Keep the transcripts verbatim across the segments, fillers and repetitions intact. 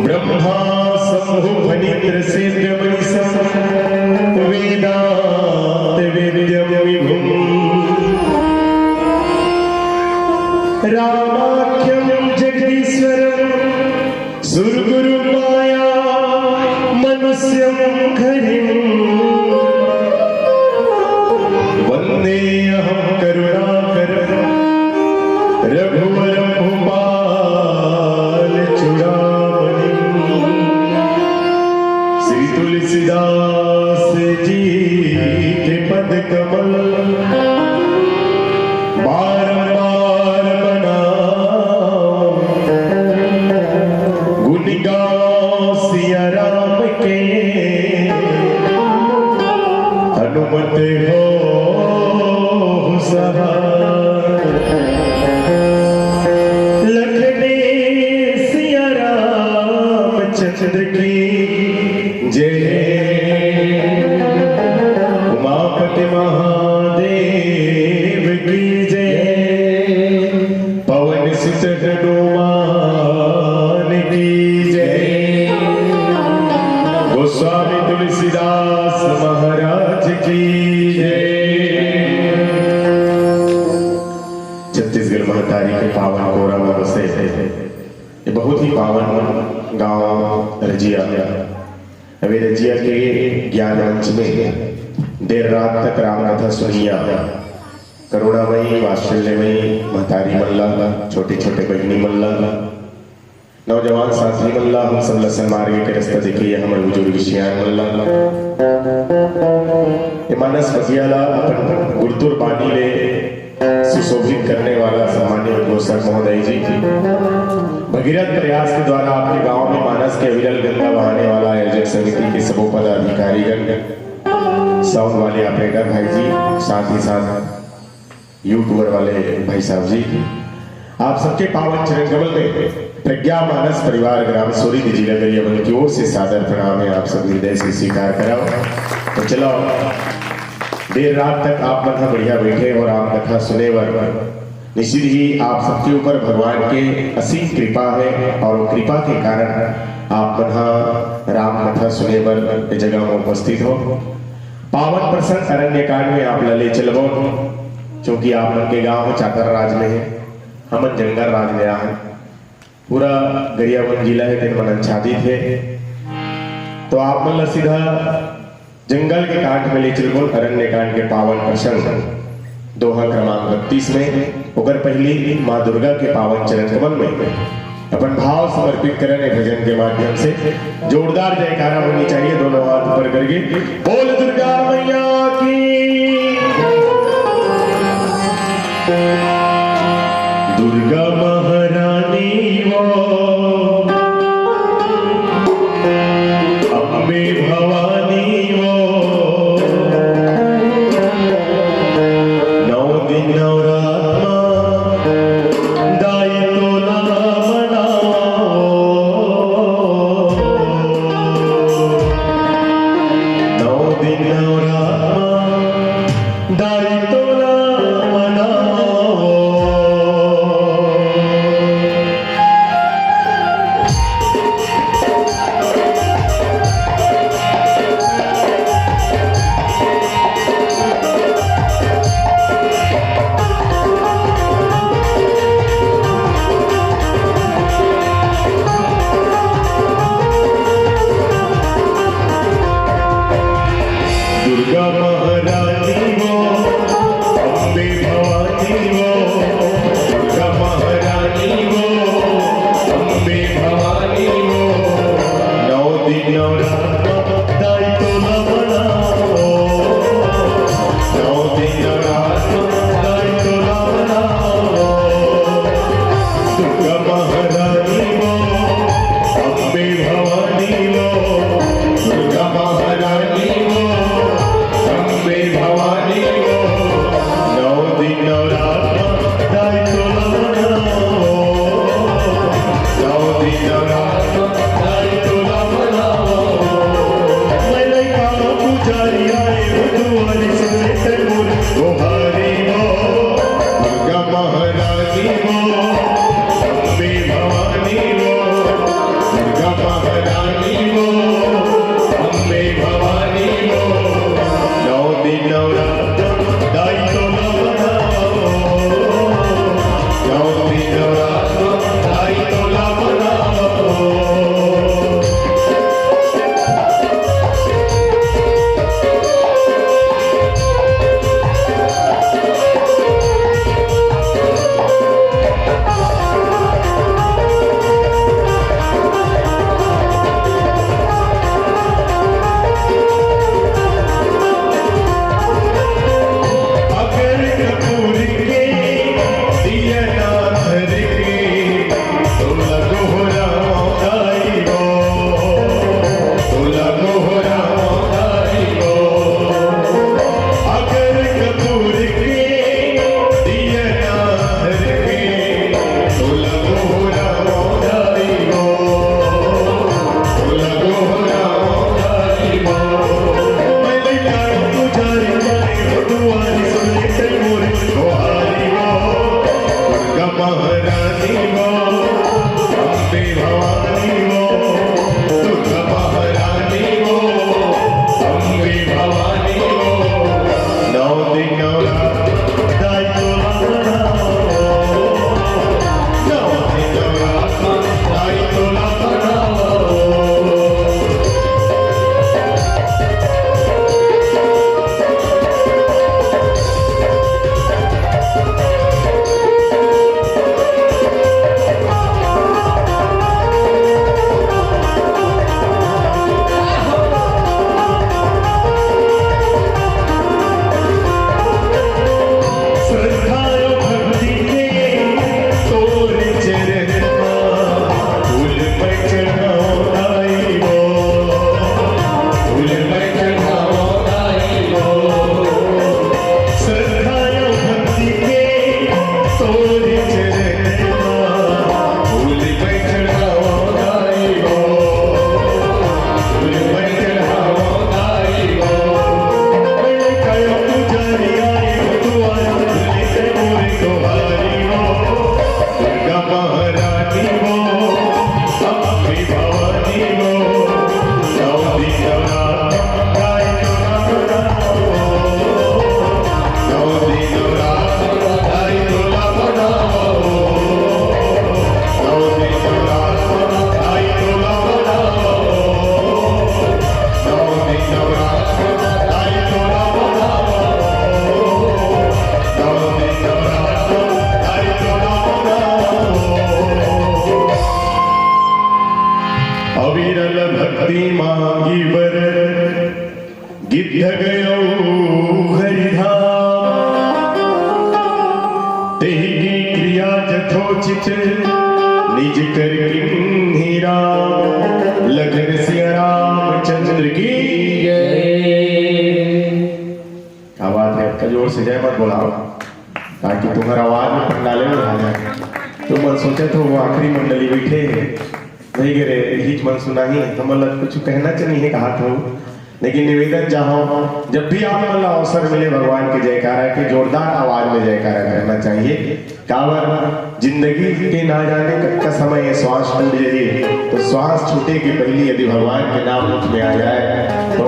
ब्रह्मा शंभु फणीन्द्र सेव्यमनिशं वेदांत वेद्यं विभुम्। रामाख्यं जगदीश्वरं सुरगुरु माया मनुष्यं हरिम्। वंदेऽहं करुणाकरं रघुवरं भूपाल चूड़ामणिम्। श्री तुलसीदास जी के पद कमल बारंबार मनाओ, गुण गाओ सिया राम के, हनुमत हो सहाय। लखन सिया रामचंद्र की जय। उमापति महादेव की जय। पवन सुत हनुमान की जय। गोस्वामी तुलसीदास महाराज की जय। छत्तीसगढ़ महतारी के पावन कोरा में बसे ये बहुत ही पावन गांव रजिया। अभी रजिया के ज्ञान मंच में देर रात तक राम कथा सुनिया। करुणामयी वात्सल्यमयी महतारी मन ला, छोटे छोटे बहिनी मन ला, नौजवान साथी मन ला, हम सब ला सन्मार्ग के रास्ता देखे, ये हमर बुजुर्ग सियान मन ला, ये मानस पथिया ला अपन गुरतुर बानी ले सुशोभित करने वाला सम्मानित गोसक महोदय जी, भगीरथ प्रयास के द्वारा आपके गांव में मानस के अविरल गंगा बहाने वाला आयोजक समिति के सबो पदाधिकारीगण, साउंड वाले ऑपरेटर भाई जी, साथ ही साथ यूट्यूबर वाले भाई साहब जी, आप सबके पावन चरण कमल में प्रज्ञा मानस परिवार ग्राम सोरी जिला गरियाबंद की ओर से सादर प्रणाम है। आप सब हृदय से स्वीकार कराओ। तो चलो, देर रात तक आप मन ह बढ़िया बैठे और राम कथा सुने बर निश्चित ही आप सबके ऊपर भगवान के असीम कृपा है और वो कृपा के कारण आप मन ह राम कथा सुने बर ए जगह में उपस्थित हो। पावन प्रसंग अरण्य कांड में आप ला ले चलबो, क्योंकि आप मन के गांव चाकर राज में है, हमन जंगल राज में आहे। पूरा गरियाबंद जिला है, तेन मन आच्छादित है। तो आप मन ला सीधा जंगल के कांड में ले चलबो, अरण्य कांड के पावन प्रसंग, दोहा क्रमांक बत्तीस में। ओकर पहली माँ दुर्गा के पावन चरण कमल में अपन भाव समर्पित करन ए भजन के माध्यम से। जोरदार जयकारा होनी चाहिए, दोनों हाथ ऊपर करके। बोल दुर्गा मैया की। दुर्गा महारानी वो, अम्बे भवानी वो, नौ दिन नवरात मा दाई तोला मनाओ। नौ दिन नवरात मा दाई तोला मनाओ। दुर्गा महारानी वो, अम्बे भवानी वो, दुर्गा महारानी वो, अम्बे भवानी वो, नौ दिन नवरात दाई तोला मनाओ। नौ दिन नवरात दाई तोला मनाओ। दुर्गा महारानी वो, अम्बे भवानी वो, दुर्गा महारानी वो, अम्बे भवानी वो, नौ दिन नवरात दाई तोला मनाओ। नौ दिन नवरात दाई तोला मनाओ। अविरल भक्ति मांगी बर गिद्ध गयो हरिधाम। तेहि की क्रिया जथोचित निज कर किन्ही राम। लखन सिया रामचंद्र की जय। क्या बात है, इतना जोर से जय मत बोलाओ, ताकि तुम्हारा आवाज में पंडाले में आ जाए। तुम मन सोचत हो वो आखिरी मंडली बैठे हे, नहीं गे रे, यही मन सुना ही, हमन ला कुछ कहना चाहिए, कहा था वो। लेकिन निवेदन चाहो, जब भी आप मन ला अवसर मिले, भगवान के जयकारा के जोरदार आवाज में जयकारा करना चाहिए। काबर जिंदगी के ना जाने कतका समय ये श्वास टूट जाही, तो श्वास छूटे के पहले यदि भगवान के नाम मुख में आ जाए, तो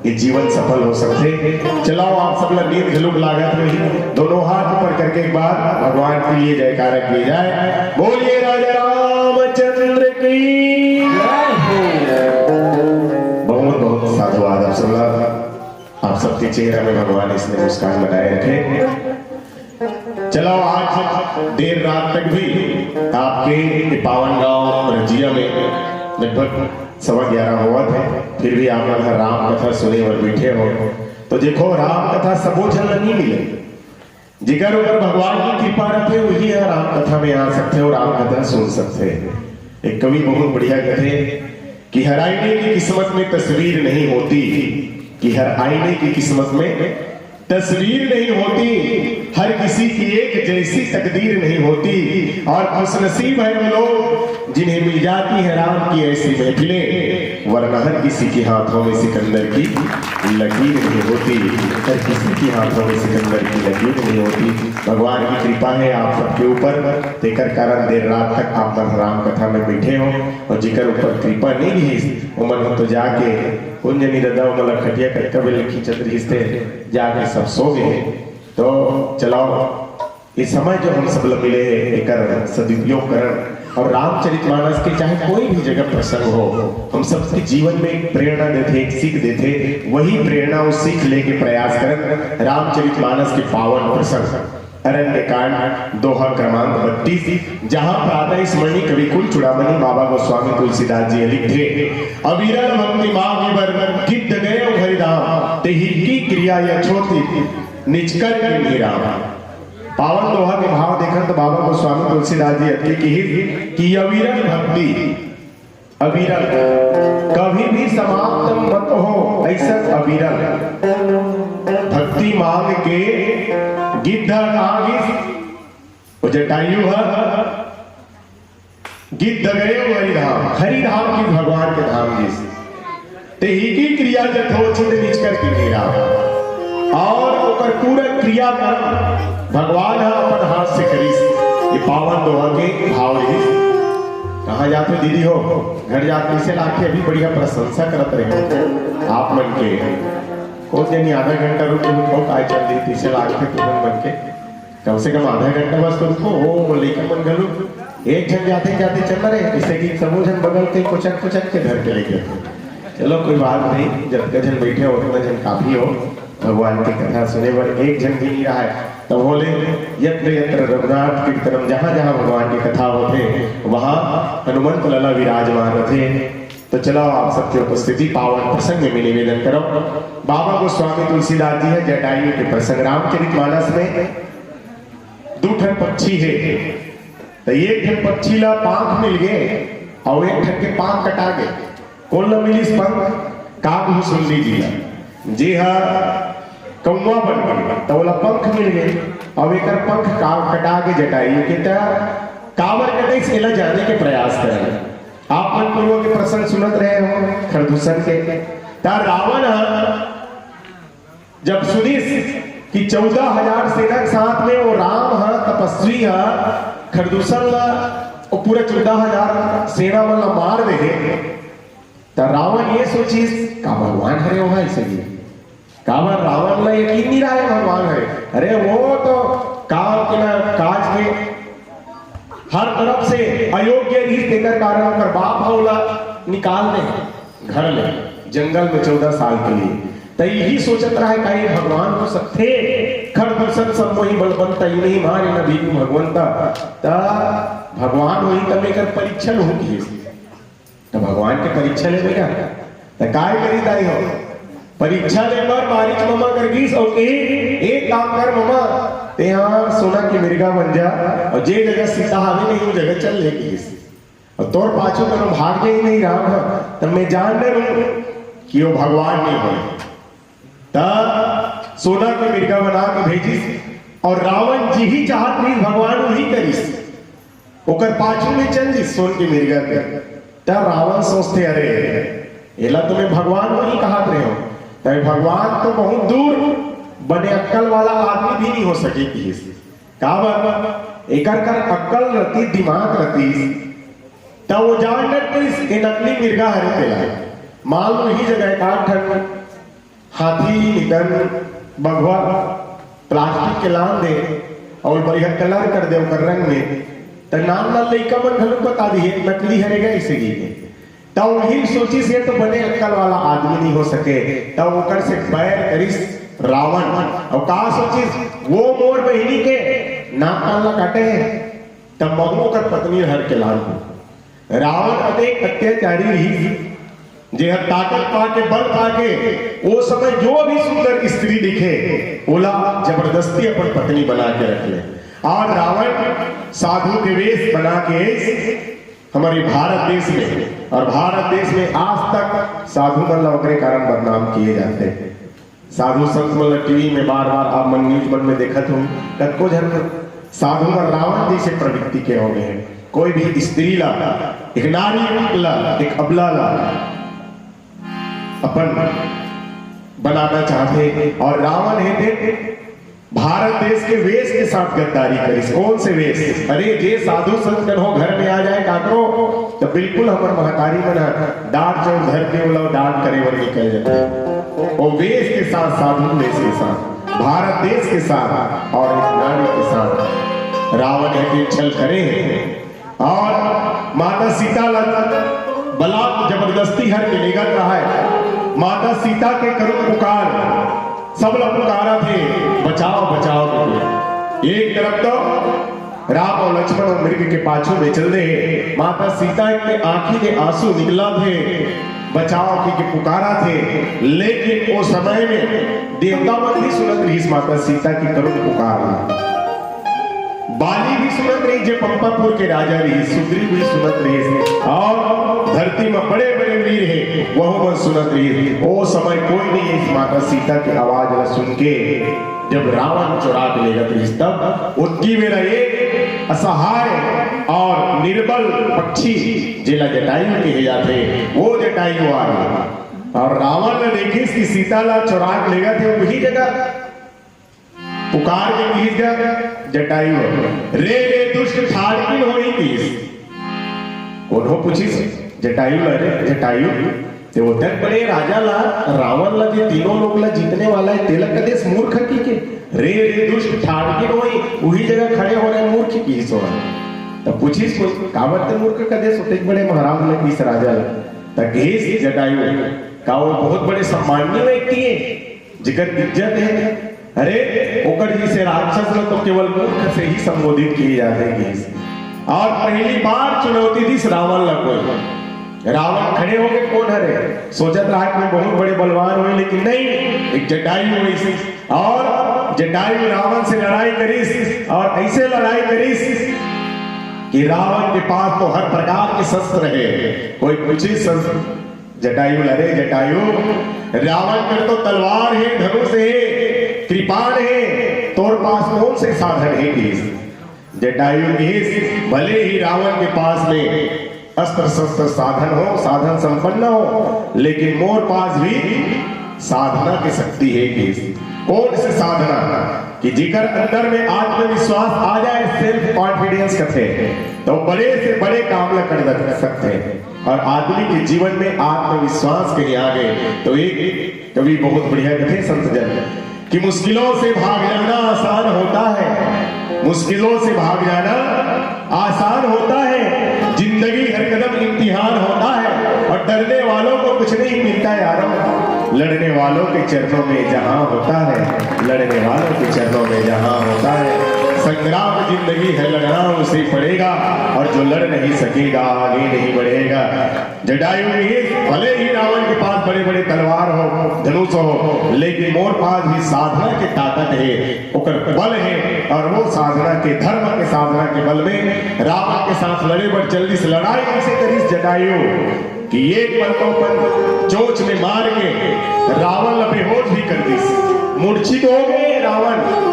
ये जीवन सफल हो सकथे। चलाओ, आप सब ला नींद घलुक लागत होही, दोनों हाथ ऊपर करके एक बार भगवान के लिए जयकारा किए जाए। बोलिए राजा रामचंद्र की जय हो। बहुत बहुत साधुवाद आप सब ला। आप सबके चेहरा में भगवान इसने मुस्कान बनाए रखे। चलो, आज देर रात तक भी आपके ये पावन गांव रजिया में लगभग सवा ग्यारह होवत हे, फिर भी आप मन ह राम कथा सुने बर बैठे हो, तो देखो, राम कथा सबो झन ल नहीं मिले। जेकर ऊपर भगवान की कृपा रथे, वही ह राम कथा में आ सकथे और राम कथा सुन सकथे। एक कवि बहुत बढ़िया कथे कि हर आईने की किस्मत में तस्वीर नहीं होती, कि हर आईने की किस्मत में तस्वीर नहीं होती, हर किसी की एक जैसी तकदीर नहीं होती। और खुशनसीब है वो लोग जिन्हें मिल जाती है राम की ऐसी महफिलें, वरना हर किसी के हाथों में सिकंदर की लकीर नहीं होती, हर किसी के हाथों में सिकंदर की लकीर नहीं होती। भगवान की कृपा है आप सबके ऊपर, तेकर कारण देर रात तक आप मन राम कथा में बैठे हो, और जेकर ऊपर कृपा नहीं रहिस, वो मन तो जाके कुंजनी ददा, वो मन खटिया कतका बेर ले खींचत रहिस ते, जाके सब सो गए। तो चलाओ, ये समय जो हम सब ल मिले हे, एकर सदुपयोग करन। और रामचरितमानस के चाहे कोई भी जगह प्रसंग हो, हम सबके जीवन में एक प्रेरणा देथे, एक सीख देथे। वही प्रेरणा, वो सीख लेके प्रयास करन। रामचरितमानस के पावन प्रसंग, अरण्य कांड, दोहा क्रमांक बत्तीस, जहां प्रातः स्मरणी कवि कुल चूड़ामणि बाबा गोस्वामी तुलसीदास जी लिखथे, अविरल भक्ति मांगी बर गिद्ध गए हरिधाम, तेहि की क्रिया यथोचित निज कर किन्ही राम। पावन दोहा के भाव देखन तो बाबा गोस्वामी तुलसीदास जी अतके किहिस कि अविरल भक्ति, अविरल, कभी भी समाप्त मत हो, ऐसा अविरल भक्ति मांग के गिद्ध कहाँ गिस? वो जटायु ह गिद्ध गए हरिधाम, हरिधाम की भगवान के धाम जी से। तेही की क्रिया जथोचित निज कर किन्ही राम। और ओकर पूरा क्रियाकर्म भगवान ह अपन हाथ से करिस। ये पावन दोहा के भाव रहिस। कहाँ जात हो दीदी हो? घर जात कैसे लागथे? अभी बढ़िया प्रशंसा करत रहे आप मन के। कौन जनी आधा घंटा रुक रुक हो, काय चल रही, कैसे लागथे तुमन मन के? कम से कम आधा घंटा बस तो रुको, वो लइका मन घलो एक झन जाते जाते चल रहे, जैसे कि सबो झन बगल के कोचक कोचक के धर के लेके आते। चलो कोई बात नहीं, जतका झन बैठे हो उतना झन काफी हो, भगवान के कथा सुने बर एक झन भी नहीं रहा है। तब बोले, यत्र यत्र रघुनाथ कीर्तनम, जहाँ जहाँ भगवान की कथा होथे वहाँ हनुमंत लला विराजमान रथे। तो चलो आप सबके उपस्थिति पावन प्रसंग में निवेदन करो, बाबा गोस्वामी तुलसीदास जी है जटायु के प्रसंग रामचरित मानस में दू ठन पक्षी हे, त एक ठन पक्षी ला पांख मिल गे अउ एक ठन के पांख कटा गे। कोन ला मिलिस पंख? काग भुसुंडी जी ला। जे हा कौवा बन गे, त ओला पंख मिल गे, अउ एकर पंख का कटा गे जटायु के। त काबर कटिस, एला जाने के प्रयास करन। आप मन पूर्व के प्रसंग सुनत रहे हो खरदूषण के। त रावण ह जब सुनिस कि चौदह हजार सेना के साथ में वो राम ह, तपस्वी ह, खरदूषण ला, वो पूरा चौदह हजार सेना मन ला मार दे हे, त रावण ये सोचिस, का भगवान हरे वहां ऐसे भी? काबर रावण ला यकीन नहीं रहा है भगवान हरे। अरे वो तो काम के ना काज के हर तरफ से अयोग्य रहिस, तेकर कारण ओकर बाप ह ओला निकाल दे घर ले, जंगल में चौदह साल के लिए। त यही सोचत रहा है, का ये भगवान हो सकथे? खरदूषण सब मोहि बलवंत, इनहि मारे न भीरू भगवंत। त भगवान होही तब एकर परीक्षण होही। त भगवान के परीक्षा लेबे का? त काय करी दाई हो? परीक्षा ले बर बारिश ममा कर गिस अउ कही, "एक काम कर ममा, ते हा सोना के मिर्गा बन जा, अउ जे जगह सीता हावे नहीं, वो जगह चल ले," कहिस। अउ तोर पाछू करो भाग जाही नहीं राम ह, त मैं जान डरूं कि वो भगवान नहीं होय। त सोना के मिर्गा बना के भेजिस, अउ रावण जी ही चाहत रहिस भगवान वही करिस। ओकर पाछू में चल दिस सोन के मिर्गा के। त रावण सोचथे, "अरे, एला तो मैं भगवान वही कहत रहे हो, त भगवान तो बहुत दूर, बने अक्कल वाला आदमी भी नहीं हो सके," कहिस। काबर? एकर कर अक्कल रतिस, दिमाग रतिस, त वो जान डरतिस, ये नकली मिर्गा हरे तेला। मान लो, ही जगह एक आध ठन हाथी निकन बघवा प्लास्टिक के लान दे अउ बढ़िया कलर कर दे ओकर रंग में, त नान नान लइका मन घलो बता दिए, "नकली हरे गा," ऐसे कहिके। त वही सोचिस, "ये तो बने अक्कल वाला आदमी नहीं हो सके," त ओकर से बैर करिस रावण। अउ का सोचिस, "वो मोर बहिनी के नाक कान ला काटे हे, त महूं ओकर पत्नी हर के लान दूं।" रावण अतेक अत्याचारी रहिस, जे हर ताकत पाके, बल पाके, ओ समय जो भी सुंदर स्त्री दिखे, ओला जबरदस्ती अपन पत्नी बना के रख ले। अउ रावण साधु के वेश बना के आइस हमर भारत देश में, अउ भारत देश में आज तक साधु मन ला ओकरे कारण बदनाम किए जाथे। साधु संत मन ला टीवी में बार-बार आप मन न्यूज मन में देखत हो, कतको झन साधु मन रावण जैसे प्रवृत्ति के हो गए हैं। कोई भी स्त्री ला, एक नारी ला, एक अबला ला अपन बनाना चाहथे, अउ रावण हे ते भारत देश के वेश के साथ गद्दारी करिस। कौन से वेश? अरे, जे साधु संत कन्हो घर में आ जाए काकरो, त बिल्कुल हमर महतारी मन ह दार चाउर धर के ओला दान करे बर निकल जाथे। वो वेश के साथ, साधु वेश के साथ, भारत देश के साथ अउ एक नारी के साथ रावण हे ते छल करे हे। अउ माता सीता ला बलात् जबरदस्ती हर के लेगत रहय। माता सीता के करुण पुकार, सब ला पुकारत हे, "बचाओ, बचाओ," करके। एक तरफ तो राम अउ लक्ष्मण अउ मृग के पाछू में चल दे हे, माता सीता के आंखी में आंसू निकलत हे, "बचाओ," कहिके पुकारत हे, लेकिन ओ समय में देवता मन भी सुनत रहिस माता सीता के करुण पुकार ला। बाली भी सुनत रहिस, जे पंपापुर के राजा रहिस, सुग्रीव भी सुनत रहिस, अउ धरती में बड़े-बड़े वीर हे, वहू मन सुनत रहिस। ओ समय कोई नहीं इस माता सीता के आवाज ला सुन के जब रावण चोरा के लेगत रहिस, तब ओतकी बेरा एक असहाय अउ निर्बल पक्षी, जेला जटायु कहे जाथे, वो जटायु आ गे। अउ रावण ने देखिस कि सीता ला चोरा के लेगत हे, वही जगह पुकार के कहिस गा जटायु, "रे, रे दुष्ट ठाढ़किन होही," कहिस। कोनो पूछिस जटायु ला, "रे जटायु, ते ओतक बड़े राजा ला, रावण ला, जे तीनों लोक ला जीतने वाला हे, तेला कदेस मूर्ख कहिके? रे, रे दुष्ट ठाढ़किन होही, उही जगह खड़े हो रहे मूर्ख," कहिस ओला। त पूछिस कोई, "काबर ते मूर्ख कदेस ओतेक बड़े महाराज ला, कहिस राजा ला?" त कहिस जटायु, "का वो बहुत बड़े सम्माननीय व्यक्ति हे?" जेकर इज्जत हे, अरे, ओकर जैसे राक्षस ला तो केवल मूर्ख से ही संबोधित किए जाथे, कहिस। अउ पहली बार चुनौती दिस रावण ला कोई। रावण खड़े होके, "कोन हरे?" सोचत रहा कि मैं बहुत बड़े बलवान होही, लेकिन नहीं, एक जटायु हे। अउ जटायु रावण से लड़ाई करिस, अउ ऐसे लड़ाई करिस कि रावण के पास तो हर प्रकार के शस्त्र हे। कोई पूछिस शस्त्र जटायु ला, "रे जटायु, रावण कर तो तलवार हे, धनुष हे, कृपाण हे, तोर पास कौन से साधन हे?" कहिस। जटायु कहिस, "भले ही रावण के पास में अस्त्र शस्त्र साधन हो, साधन संपन्न हो, लेकिन मोर पास भी साधना के शक्ति हे," कहिस। कौन से साधना? कि जेकर अंदर में आत्मविश्वास आ जाए, self confidence कथे, तो बड़े से बड़े काम ला कर सकथे। अउ आदमी के जीवन में आत्मविश्वास कहीं आ गे, तो एक कवि बहुत बढ़िया कथे संत जन कि मुश्किलों से भाग जाना आसान होता है, मुश्किलों से भाग जाना आसान होता है, जिंदगी हर कदम इम्तिहान होता है, अउ डरने वालों को कुछ नहीं मिलता यारो, लड़ने वालों के चरणों में जहां होता है, लड़ने वालों के चरणों में जहां होता है। संग्राम जिंदगी है, लड़ना उसे पड़ेगा, और जो लड़ नहीं सकेगा, आगे नहीं बढ़ेगा। जटायु कहिस, भले ही रावण के पास बड़े-बड़े तलवार हो, धनुष हो, लेकिन मोर पास भी साधना के ताकत है, ओकर बल है, और वो साधना के, धर्म के साधना के बल में रावण के साथ लड़े बर चल दिस। लड़ाई कइसे करिस जटायु कि एक पल तो अपन चोंच में मार के रावण ला बेहोश भी कर दिस। मूर्छित हो गए रावण।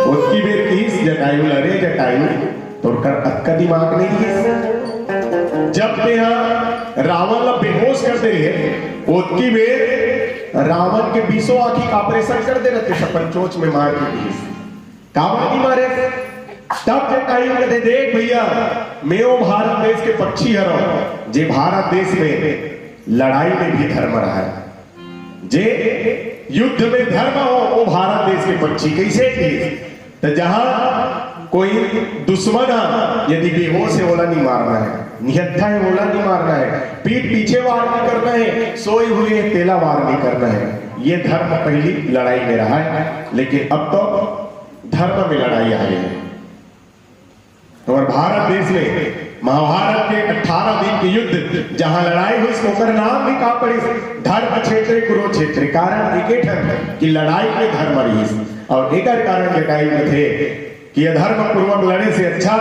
ओतकी बेर कहिस जटायु ला, "रे जटायु, तोर कर अतका दिमाग नहीं है? जब तेहा रावण ला बेहोश कर दे रहे, ओतकी बेर रावण के बीसों आँखी का ऑपरेशन कर दे रहते, अपन चोंच में मार के।" कहिस, "काबर नहीं मारे?" तब जटायु कथे, "देख भैया, मैं वो भारत देश के पक्षी हरव, जे भारत देश में लड़ाई में भी धर्म रहा है, जे युद्ध में धर्म हो, वो भारत देश के पक्षी।" कइसे कि तो जहाँ कोई दुश्मन है, यदि बेहोश है, ओला नहीं मारना है, निहत्था है, ओला नहीं मारना है, पीठ पीछे वार नहीं करना है, सोए हुए तेला वार नहीं करना है। ये धर्म पहली लड़ाई में रहा है, लेकिन अब तो धर्म में लड़ाई आ गई है। तो और भारत देश में महाभारत के अठारह दिन के युद्ध, जहां लड़ाई हुई, ओकर नाम भी का पड़िस, धर्म क्षेत्र, कुरुक्षेत्र। कारण एके ठन कि लड़ाई में धर्म रहिस, और एकर कारण जटायु कथे कि अधर्म पूर्वक लड़े से अच्छा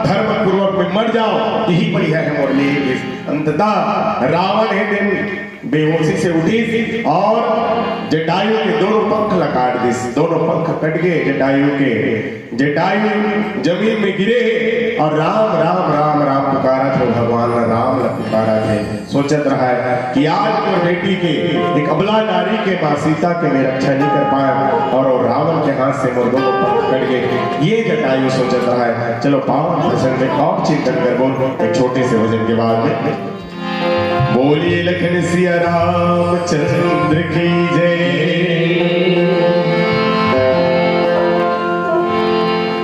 धर्म पूर्वक में मर जाओ, यही बढ़िया है मोर लिए। अंततः रावण हे दिन बेहोशी से उठिस और जटायु के दोनों पंख ला काट दिस। दोनों पंख कट गए जटायु के। जटायु जमीन में गिरे हे और राम, राम, राम, राम पुकारत हे, भगवान राम ला पुकारत हे। सोचत रहा है कि आज मोर बेटी के, एक अबला नारी के, माँ सीता के मैं रक्षा नहीं कर पाया और वो रावण के हाथ से मोर दोनों पंख कट गए। ये जटायु सोचत रहा है। चलो, पावन प्रसंग में और चिंतन करबो एक छोटे से भजन के बाद में। बोलिए लखन सिया रामचंद्र की जय।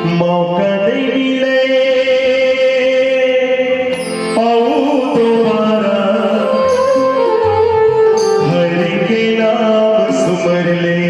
मौका नहीं मिले अउ दोबारा हरि के नाम सुमर ले।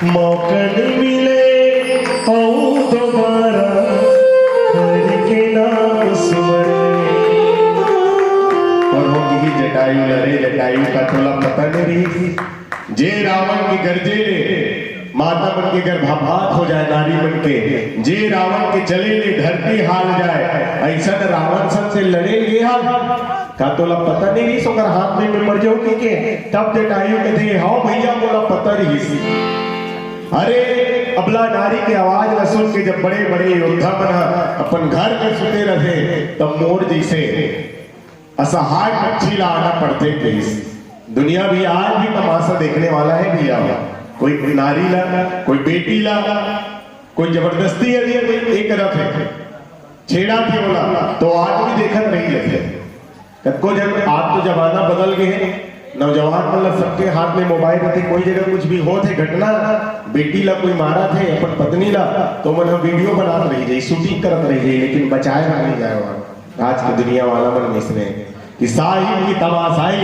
मौका नहीं मिले अऊ दोबारा हरि के नाम सुमरे। और हो गिही जटायु लरे जटायु का तोला पता नहीं रही। जे रावण के गरजे ले माता मन के गर्भपात हो जाए, नारी मन के, जे रावण के चले ले धरती हाल जाए, ऐसा रावण सन से लड़े ले हम। का तोला पता नहीं रहिस ओकर हाथ में मैं मर जाऊं कहिके? तब जटायु कथे, "हव भैया, मोला पता रहिस।" अरे, अबला नारी के आवाज ला सुन के जब बड़े-बड़े योद्धा मन ह अपन घर में सुते रहे, तब मोर जैसे असहाय पक्षी ला आना पड़थे कहिस। दुनिया भी आज भी तमाशा देखने वाला है भैया, कोई नारी ला, कोई बेटी ला, कोई जबरदस्ती यदि कोई एक तरफ है, छेड़ा थे बोला, तो आज भी देखत रही जाथे। कतको जन, आज तो जमाना बदल गए है, नौजवान मतलब सबके हाथ में मोबाइल रहते, कोई जगह कुछ भी होत है घटना, बेटी ला कोई मारत है, अपन पत्नी ला, तो मन हम वीडियो बनात रही जाई, शूटिंग करत रही जाई, लेकिन बचाए ना नहीं जाए वहाँ। आज के दुनिया वाला मन में इसने कि साहिब की तमाशाई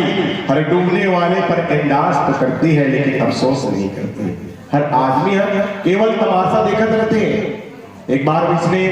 हर डूबने वाले पर इंडास तो करती है, लेकिन अफसोस नहीं करती। हर आदमी हर केवल तमाशा देखत रहते हैं। एक बार इसने